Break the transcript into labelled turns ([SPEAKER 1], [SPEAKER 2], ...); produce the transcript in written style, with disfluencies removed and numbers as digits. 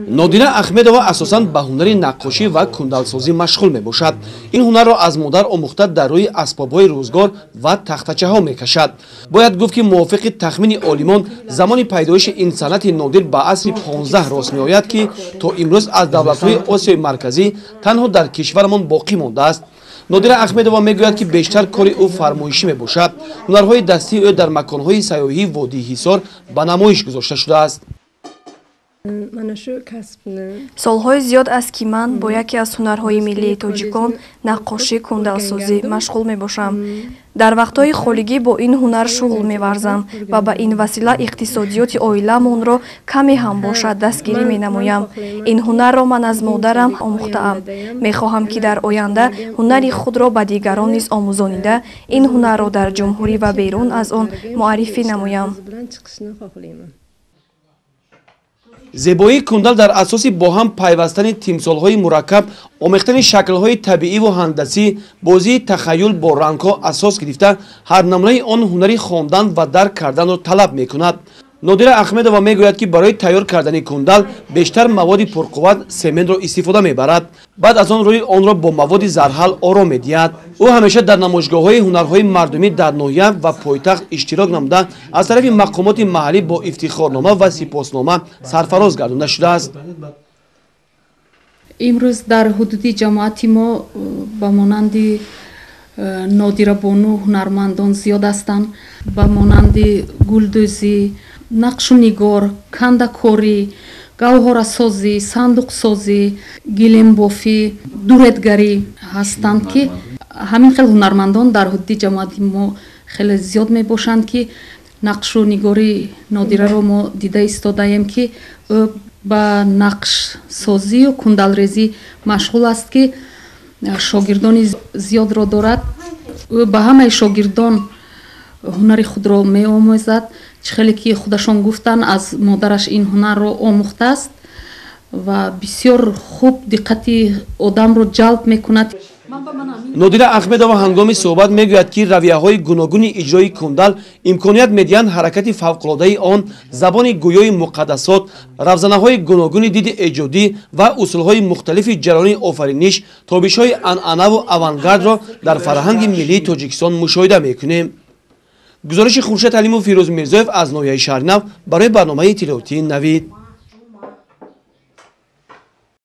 [SPEAKER 1] Нодира Ахмедова асосан ба ҳунари наққошӣ ва кундалсозӣ машғул мебошад. Ин ҳунарро аз модар омӯхта, дар рӯи асбобҳои рӯзгор ва тахтачаҳо мекашад. Бояд гуфт, ки мувофиқи тахмини олимон, замони пайдоиши ин санъати нодир ба асри 15 рост меояд, ки то имрӯз аз давлатҳои Осиёи Марказӣ танҳо дар кишварамон боқӣ мондааст. Нодира Ахмедова мегӯяд, ки бештар кори ӯ фармоишӣ мебошад. Ҳунарҳои дастии ӯ дар маконҳои сайёҳии водии Ҳисор ба намоиш гузошта шудааст.
[SPEAKER 2] Солҳои зиёд аст, ки ман бо яке аз ҳунарҳои миллии тоҷикон, наққошӣ, кундалсозӣ машғул мебошам. Дар вақтҳои холигӣ бо ин ҳунар шуғл меварзам ва ба ин васила иқтисодиёти оиламонро каме ҳам бошад дастгирӣ менамоям. Ин ҳунарро ман аз модарам омӯхтаам. Мехоҳам, ки дар оянда ҳунари худро ба дигарон низ омӯзонида, ин ҳунарро дар ҷумҳурӣ ва берун аз он муаррифӣ намоям.
[SPEAKER 1] Зебоии кундал дар асоси бо ҳам пайвастани тимсолҳои мураккаб, омехтани шаклҳои табииву ҳандасӣ, бозии тахаюл бо рангҳо асос гирифта, ҳар намунаи он ҳунари хондан ва дарк карданро талаб мекунад. Нодира Ахмедова мегӯяд, ки барои тайёр кардани кундал бештар маводи пурқувват, сементро истифода мебарад. Баъд аз он рӯи онро бо маводи зарҳал ором медиҳад. Ӯ ҳамеша дар намоишгоҳҳои ҳунарҳои мардумӣ дар ноҳия ва пойтахт иштирок намуда, аз тарафи мақомоти маҳаллӣ бо ифтихорнома ва сипоснома сарфароз гардонда шудааст.
[SPEAKER 3] Имрӯз дар ҳудуди ҷамоати мо ба монанди Нодира бону ҳунармандон зиёд ҳастанд, ба монанди гулдӯзӣ, нақшу нигор, кандакорӣ, гавҳорасозӣ, сандуқсозӣ, гилембофӣ, дуредгарӣ ҳастанд, ки ҳамин хел ҳунармандон дар ҳудуди ҷамоати мо хеле зиёд мебошанд, ки нақшу нигори Нодираро мо дида истодаем, ки ӯ ба нақшсозию кундалрезӣ машғул аст, ки шогирдони зиёдро дорад. Ӯ ба ҳамаи шогирдон ҳунари худро меомӯзад. Чӣ хеле ки худашон гуфтанд, аз модараш ин ҳунарро омӯхтааст ва бисёр хуб диққати одамро ҷалб мекунад.
[SPEAKER 1] Нодира Ахмедова ҳангоми суҳбат мегӯяд, ки равияҳои гуногуни иҷрои кундал имконият медиҳанд ҳаракати фавқулодаи он, забони гӯёи муқаддасот, равзанаҳои гуногуни диди эҷодӣ ва усулҳои мухталифи ҷараёни офариниш, тобишҳои анъанаву авангардро дар фарҳанги миллии Тоҷикистон мушоҳида мекунем. Гузориши Хуршед Алимов, Фирӯз Мирзоев аз ноҳияи Шаҳринав барои барномаи иттилоотии «Навид».